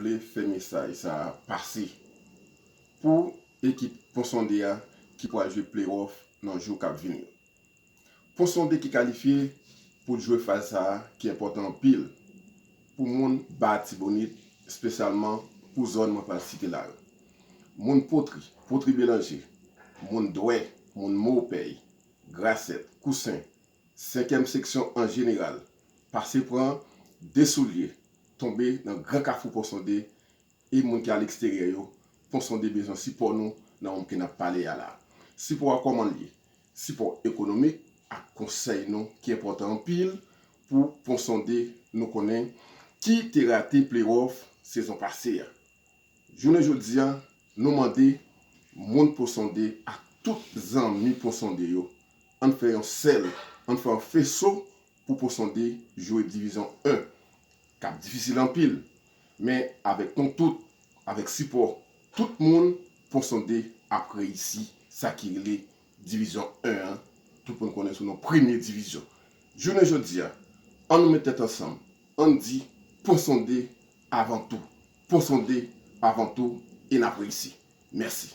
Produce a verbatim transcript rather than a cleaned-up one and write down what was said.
vle fè mesaj sa a pase pou ekip Ponsonde a ki pral jwe playoff nan jou k ap vini yo. Ponsonde ki kalifye pou l jwe faz sa a ki enpòtan anpil pou moun Ba Latibonit, espesyalman pou zòn mwen pral site la yo. Moun Potri, Potri Belanje, moun Dwè, moun Mopèy, Grasèt, Kousen, senkyèm seksyon an jeneral, pase pran de soulye, tonbe nan gran kafou Ponsonde, e moun ki aleksteryè yo, Ponsonde bezwen sipò nou nan moman ke n ap pale a la. Sipò a kòman l ye? Sipò ekonomik ak konsèy nou ki enpòtan anpil pou Ponsonde nou konnen ki te rate playoff sezon pase a. Jounen jodi a, nou mande moun Ponsonde ak tout zanmi Ponsonde yo, ann fè yon sèl, ann fè yon feso pou Ponsonde jwe Divizyon en, k ap difisil anpil. Men avèk nou tout, avèk sipò tout moun, Ponsonde ap reyisi sa ki rele Divizyon en an, tout moun konnen sou non Premye Divizyon. Jounen jodi a, ann nou met tèt ansanm, ann di Ponsonde avan tou. Ponsonde avan tou, e n ap reyisi. Mèsi.